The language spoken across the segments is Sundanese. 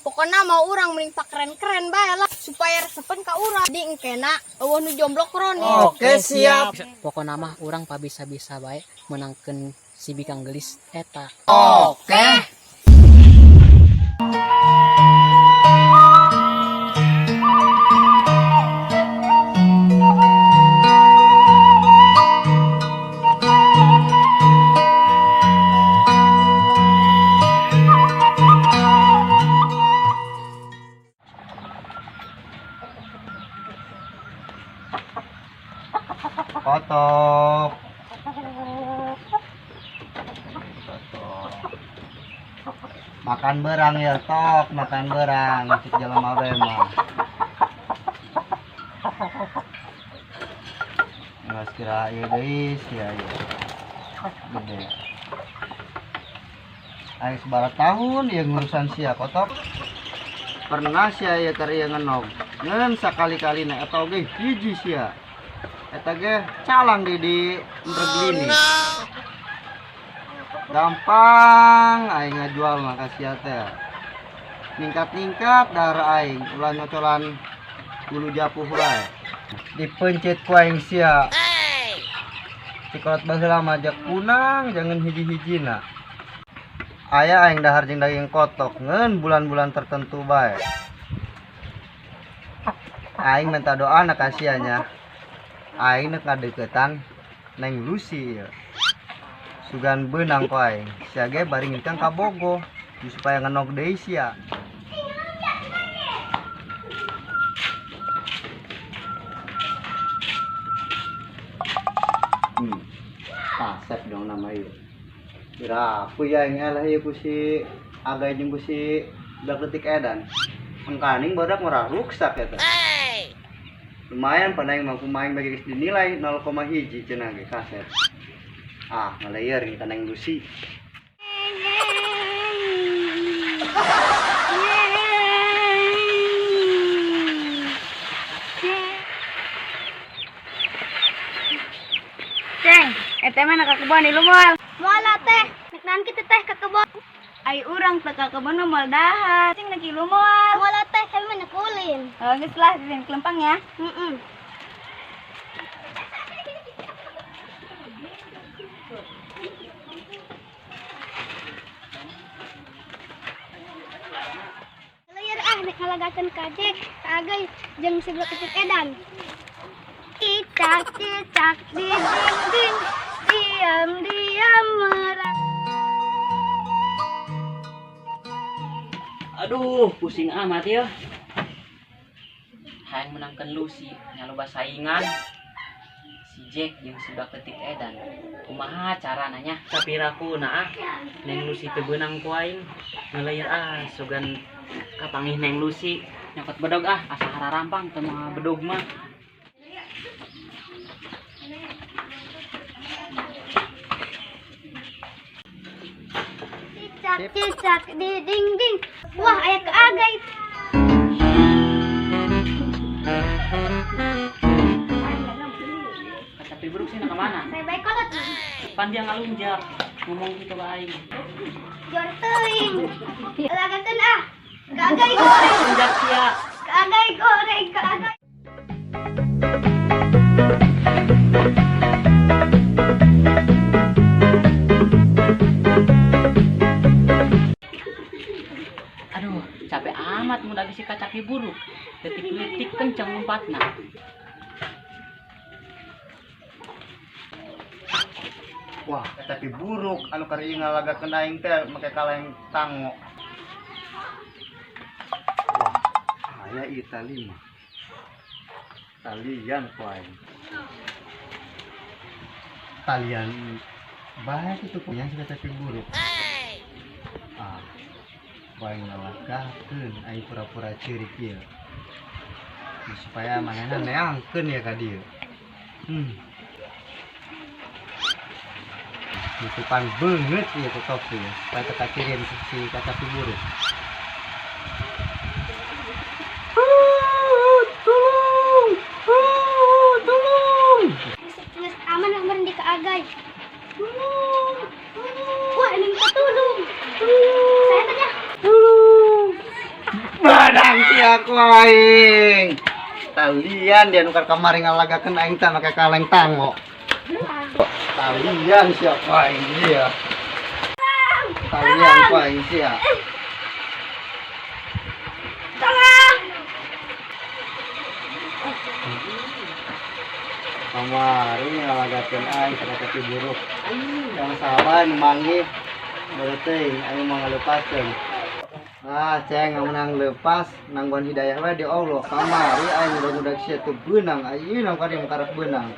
Pokoknya mau urang mending pak keren-keren bae lah supaya resepen ka urang. Di engkena euweuh nu jomblo kronis. Oke, siap. Pokokna mah urang pabisa-bisa bae menangkeun si bikang gelis eta. Oke. Kotok. Kotok. Makan berang ya, tok, makan berang. Cik jalan awe mah. Nggak sekira ya guys, ya ya. Gede. Aing sebarat tahun ya ngurusan sia kotok. Pernah sia ya keur ieu ngenog. Ngeun sakali-kali na eta oge hiji sia. Eta ge calang di ndreglini. Gampang aing ngajual mah ka sia teh. Ningkat-ningkat darah aing ulah nyocolan bulu japuh wae. Dipencet ku aing sia. Cikolot baheula mah jak kunang jangan hiji-hijina. Aya aing dahar jeung daging kotok ngeun bulan-bulan tertentu bae. Aing minta doa na ka sia nya. Aing nek ngadeukeutan Neng Lucy ieu. Sugan beunang ku aing. Sia ge bari ngintang ka Bogo supaya ngenog deui sia. Kasep dong nama ieu. Kira aku ya yang eleh ieu ku si Agay jeung ku si Budak Leutik Edan. Engkaning badak murah ruksak eta. Lumayan pada yang mampu main bagi geus dinilai 0,1 cenah ge kaset. Ah, ngalayer kita Neng Lucy. Ceng, eta mah ka kebon di moal. Moal teh, nek naon kitu teh ka kebon. Ai urang teh ka kebon mah moal dahar. Cing nek ilu moal. Moal teh kami mah nek ulin. Oh, geus lah, sini kelempang ya. Heeh. Lieur ah nek ngalagakeun ka Jack, ka Agay jeung si Budak Leutik Edan. Cicak cicak di dinding, diam diam merah. Aduh, pusing amat ya. Hayang menangkan Lucy, nya loba saingan. Si Jack jeung si Budak Leutik Edan. Kumaha carana nya? Sapiraku na ah. Neng Lucy teu beunang ku aing. Ngalayer ah sugan kapanggih Neng Lucy. Nyokot bedog ah, asa hararampang teu moal bedog mah. Cicak cicak di dinding. Wah, aya ka Agay. Tapi buruk sih nak kemana? Bye bye kolot. Pan dia ngalunjak ngomong gitu ke aing. Jor teuing. Lagakeun ah. Ka Agay goreng. Lunjak sia. Ka Agay goreng, ka Agay. Aduh, capek amat mudah si kacapi buruk. Detik-detik kenceng lompatna. Wah, tapi buruk anu keur ieu ngalagakeun aing teh make kaleng tango. Wah, aya ieu tali mah. Talian ku aing. Talian bae kitu ku yang si kacapi buruk. Ah, bae ngalagakeun aing pura-pura ceurik ieu. Supaya manehna neangkeun ya ka dieu. Nutupan beungeut ieu ku topi ya, supaya teu kacirin si kacapi buruk. Tolong! Tolong! Geus aman lah meureun di ka Agay. Tolong! Wah, ini minta tolong. Saya tanya. Tolong! Hadang sia ku aing. Talian dia nukar kamari ngalagakeun aing teh make kaleng tango. Talian sia ku aing sia. Talian ku aing sia. Kamari ngalagakeun aing kana kaki buruk. Yang sahabat nu manggih berarti aing mau ngalepaskeun. Ah, ceng menang lepas nangguan hidayah we di Allah. Kamari aing udah-udah sia teu beunang, ayeuna ka dieu karek beunang.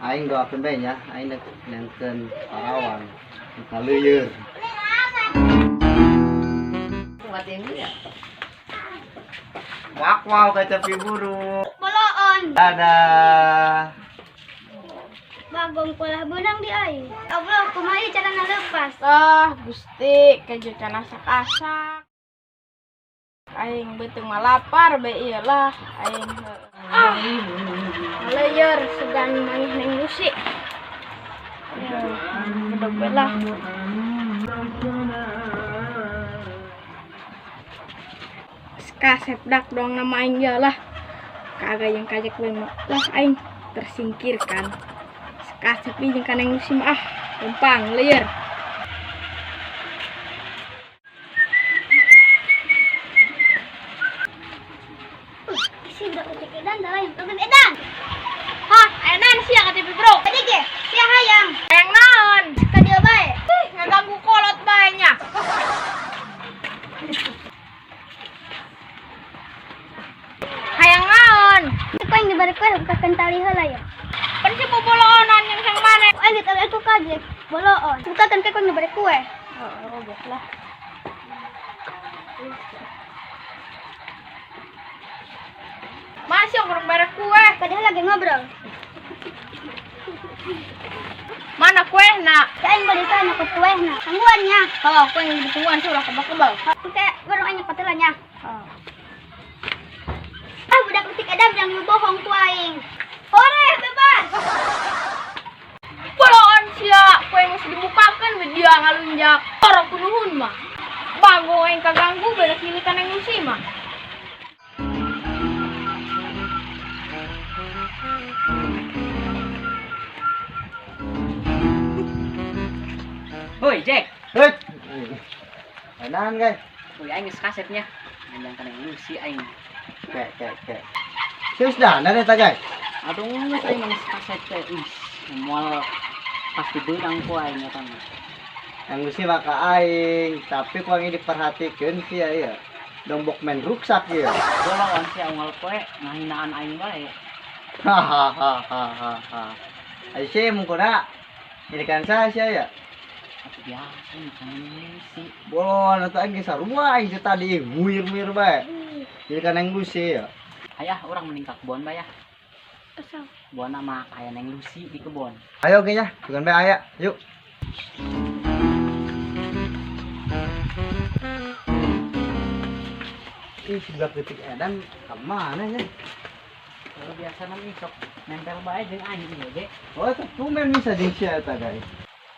Aing doakeun bae nya, aing dek nengkeun parawan. Kaleuyeur. Wak wow kacapi buruk. Boloon. Dadah. Bagong pola benang di aing. Allah, kumaha ieu carana lepas? Ah, Gusti, kejo can asak-asak. Aing beuteung mah lapar bae ieu lah aing. Ah. Ngaleuyeur sugan maneh Neng Lusi. Ya, bedog bae lah. Kasep dak dong nama aing ya lah. Kagak yang kajek bae mah lah aing tersingkirkan. Kasep ieu jeung ka Neng Lusi mah ah, lempang leuyeur. Si budak kecil edan dah lain. Budak edan. Hah, edan sia ka TV Bro. Tadi ge, sia hayang. Hayang naon? Ka dieu bae. Ih, ngaganggu kolot bae nya. Hayang naon? Ku aing dibari kue bukakeun tali heula ya. Pan si boboloonan yang sang maneh. Ku aing ditali aku kaget. Boloon. Bukakeun ke ku aing dibari kue. Oh, robek lah. Masih kurang bare kue. Padahal lagi ngobrol. Mana kue nak? Ka aing bari ka nyokot kue na. Tangguan nya. Kalau aku yang ditungguan sih ulah kebal-kebal. Oke, baru aing nyokot heula nya. Oh. Ah, budak leutik edan bilang nu bohong ku aing. Hore, bebas. Boloon sia, kue mesti dibukakan we dia ngalunjak. Orang kunuhun mah. Bagong aing kaganggu beres milikan yang Lusi mah. Hoi Jack. Hei. Edan guys. Woi aing geus kasetnya. Ngandang ka Neng Lusi aing. Ke ke ke. Serius dah, ada eta guys. Aduh, geus aing geus kaset teh. Ih, moal pasti beunang ku aing eta mah. Yang Lusi mah ka aing, tapi ku aing diperhatikeun sia ieu. Dombok main ruksak ieu. Boloon sia unggal poe ngahinaan aing bae. Hahaha. Ai sia mungkuna ini kan saya sia ya. Atuh biasa nih kan Neng Lusi. Bolon atau aing geus sarua aing teh tadi nguir-nguir bae. Jadi kan Neng Lusi ya. Ayah urang mending ka kebon bae ya. Asal. Kebon mah aya Neng Lusi di kebon. Ayo ge nya, bukan bae aya. Yuk. Ih, si budak leutik edan ka mana nya? Kalau biasa mah ih sok nempel bae jeung anjing ieu ge. Oh, itu tumben bisa jeung sia eta, guys.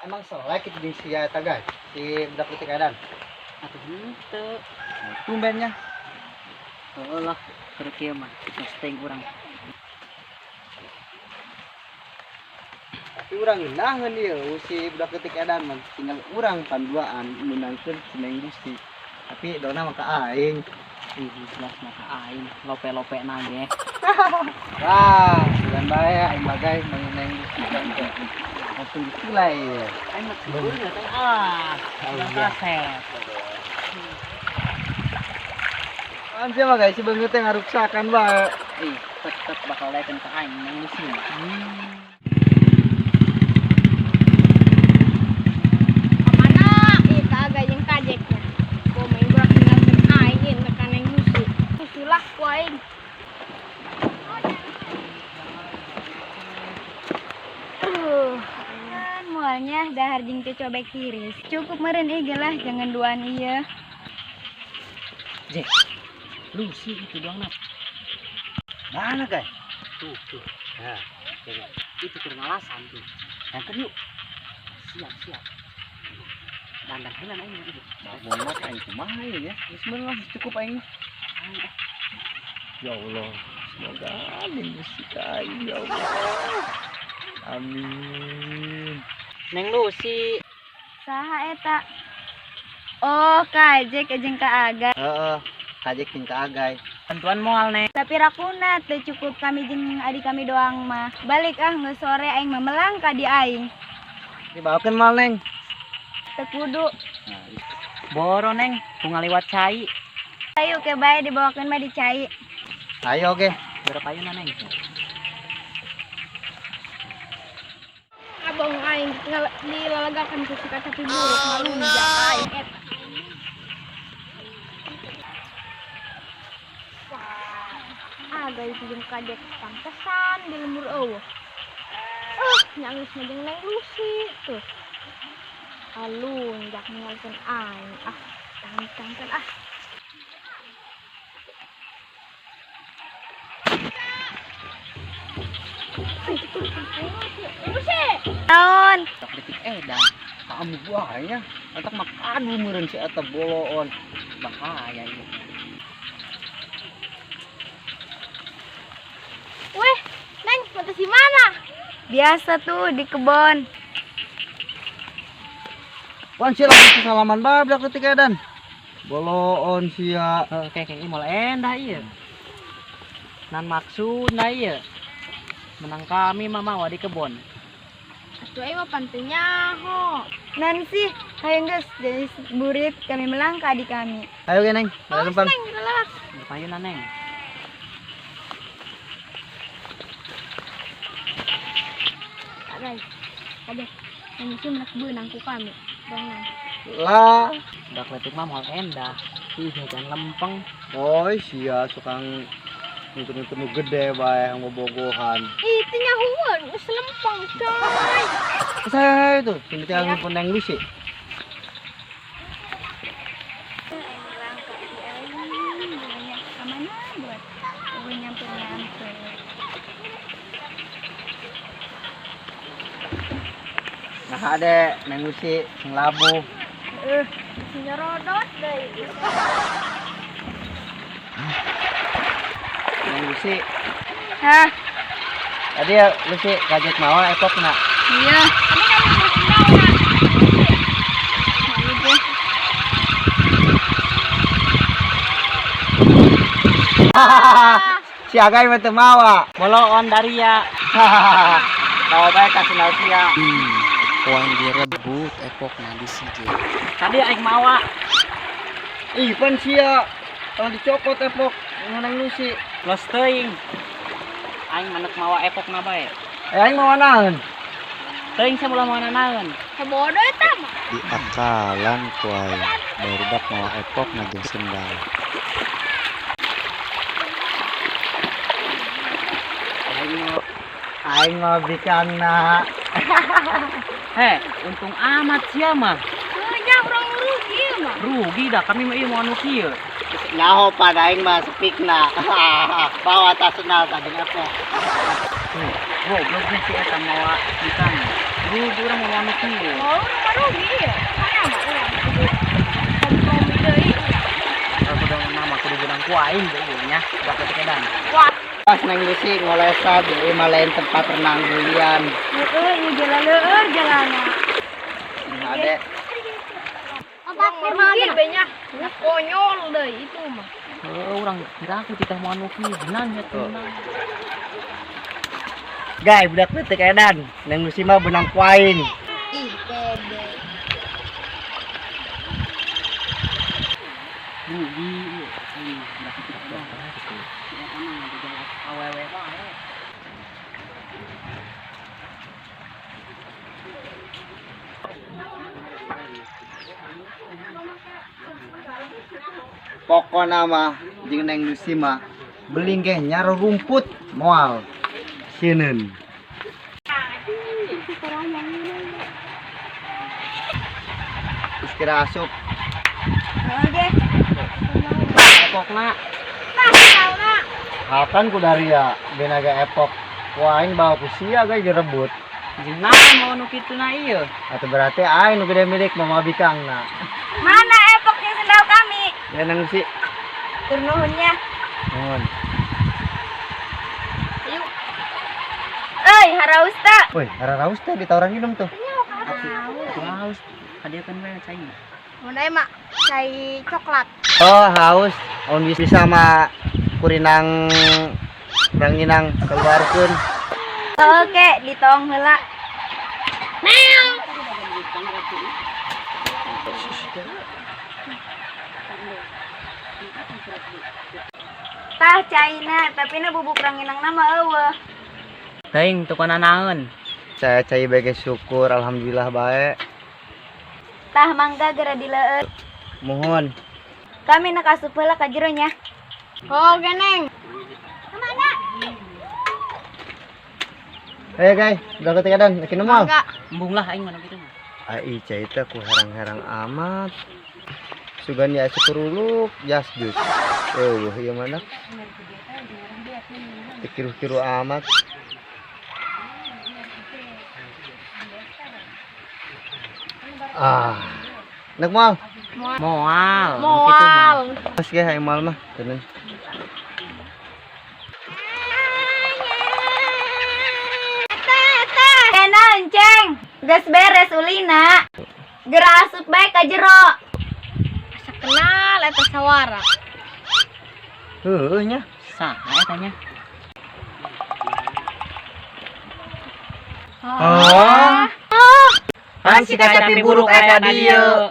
Emang selek itu jeung sia eta, guys. Si budak leutik edan. Atuh henteu. Tumbennya. Heueuh lah, keur kieu mah geus teuing urang. Tapi urang ngeunaheun ieu si budak leutik edan mah tinggal urang panduaan meunangkeun si Neng Lusi. Tapi dona mah ka aing. Ih, jelas mah ka aing, lope-lope na ge. Wah, bulan bae aing bagai mengenai Lusi kan teh. Langsung disulai ieu. Aing mah sebenernya teh ah, Oh, iya. kaset. Apaan sih mah guys, si beungeut teh ngaruksakan bae. Ih, tetep bakal daekeun ka aing Neng Lusi mah. Kamana? Ih, kagak jeung kajeknya. Gua main burak tinggalkeun aing ieu ka Neng Lusi. Usulah ku aing. Aduh. Kan mualnya dahar jeung teu cobek tiris. Cukup meureun ieu ge lah jangan duaan ieu. Jack. Lusi itu doang nap. Mana guys? Tuh, tuh. Nah, Itu keur ngalasan tuh. yang yuk. Siap, siap. Dandan heula aing ieu. Babonat aing kumaha ieu ya. Geus meun lah cukup aing. Ya Allah, semoga Neng Lucy ka aing ya Allah. Amin. Neng Lucy. Saha eta? Oh, Kak Jack jeung Kak Agay. Heeh, Kak Jack jeung Kak Agay. Bantuan moal Neng. Tapi rakuna teu cukup kami jeung adik kami doang mah. Balik ah geus sore aing mah melang ka di aing. Dibawakeun moal Neng. Teu kudu. Boro Neng, ku ngaliwat cai. Ayo ke bae dibawakeun mah di cai. Ayo ge. Berapa ayeuna Neng? Abang aing dilalagakan ku si kacapi buruk malunjak aing eta. Wah, Agay jeung Kajek pantesan di lembur eueuh. Nyangis mah jeung Neng Lucy tuh. Alunjak ninggalkeun aing. Ah, tangtangkeun ah. Lucy. Naon? Tok detik edan. Kamu buahnya, entak mah kadu meureun si eta boloon. Bahaya ieu. Weh, Neng, pantes di mana? Biasa tuh di kebon. Wan sia lagi salaman bae budak leutik edan. Boloon sia. Heuh, kayak ieu moal endah ieu. Nan maksudna ieu. Menang kami mah mawa di kebon. Atuh aing mah pan teu nyaho. Nan sih, hayu geus jadi burit kami melang ka adik kami. Ayo ge Neng, Awas, lempang. Neng, relax. Berapa ayeuna Neng? Agay, Kajek, Neng Lucy menak beunang ku kami. Dongan. Lah, Budak leutik mah moal endah. Ih, jajan lempeng. oi sia sukang nutur-nutur nu gede bae ngobogohan. Ih, teu nyahueun, geus lempeng coy. Saya itu, sing tinggal ngumpul Neng Lucy. Aing melang ka di aing, banyak ka mana buat eueuh nyamper-nyamper. Nah ade Neng Lucy sing labuh. Si nyorodot deui. Neng Lucy, Hah? tadi ya Lucy kaget mawa epokna. Iya. Ini kami mau sendal, Nak. Malu deh. Si Agay mah teu mawa. Boloon daria. Bawa bae ka sendal sia. Uang direbut epokna di si Jack. Tadi aing mawa. Ih, pan sia. Kalau dicopot epok Neng Lucy. Los teuing. Aing manek mawa epokna bae. Eh aing mawa naon? Teuing sia ulah mawa naon. Sabodo eta mah. Diakalan ku aing barudak mawa epok na jeung sendal. Aing mah bikangna. Heh, untung amat sia mah. Heuh, nya urang rugi mah. Rugi dah kami mah ieu mau anu kieu. Nyaho pada aing mah sepikna. Bawa tas sendal tadi epok. Goblok nih si eta mawa bikang. Rugi urang mau anu kieu. Oh, urang mah rugi ya. Saya mah urang kudu kompromi deui. Kalau kudu mama kudu beunang ku aing deui nya, budak leutik edan. Wah, Pas Neng Lucy ngolesa di imah lain tempat renang bulian. Heeh, ieu jalan leueur jalana. Nah, ade. urang rugi be nya. Konyol deui itu mah. Heuh, urang kira aku titah mau anu kieu, beunang nya teu meunang. Guys, budak leutik edan. Neng Lucy mah beunang ku aing. Ih, pede. Rugi ieu. Aing budak leutik edan. Si eta mah ngajajan awewe bae. Pokona mah jeung Neng Lucy mah beling ge nyaro rumput moal sieun. Geus kira asup Heeh ge. Epokna Tah, sendalna. Hakan ku daria benaga epok. Wah aing bawa ku sia ge direbut. Jeung naon mau nu kitu na ieu? Atau berarti aing nu gede milik mama bikangna. Mana epok jeung sendal kami? Ya nang si. Tur nuhun nya. Nuhun. Ayo. Euy, haraus teu? Woi, haraus teh ditawaran minum tuh. Atuh haus. Hadiahkeun we cai. Mun aya mah cai coklat. Oh, haus. Amun bisa mah kurinang ranginang keluarkeun. Oke, ditong heula. Tah caina, tapi na bubuk ranginang mah eueuh. Teuing teu naon. Saya cai bae syukur alhamdulillah bae. Tah mangga geura dileueut. Mohon. Kami nak asup heula ka jero nya. Oh, geneng. Ayo guys, udah ketika dan makin normal. Enggak. Embung lah aing mana kitu mah. Ai cai teh ku herang-herang amat. Sugan ya sekuruluk jas jus. Eueuh ieu mana? Kiru-kiru amat. Ah. Nek moal. Moal. Nu kitu mah. Moal. Pas ge hayang moal mah. Tenan. Eh naon, Ceng? Geus beres ulina. Geura asup bae ka jero. Asa kenal eta sawara. Heueuh nya. Saha eta nya? Oh. Kan si kacapi buruk aya ka dieu.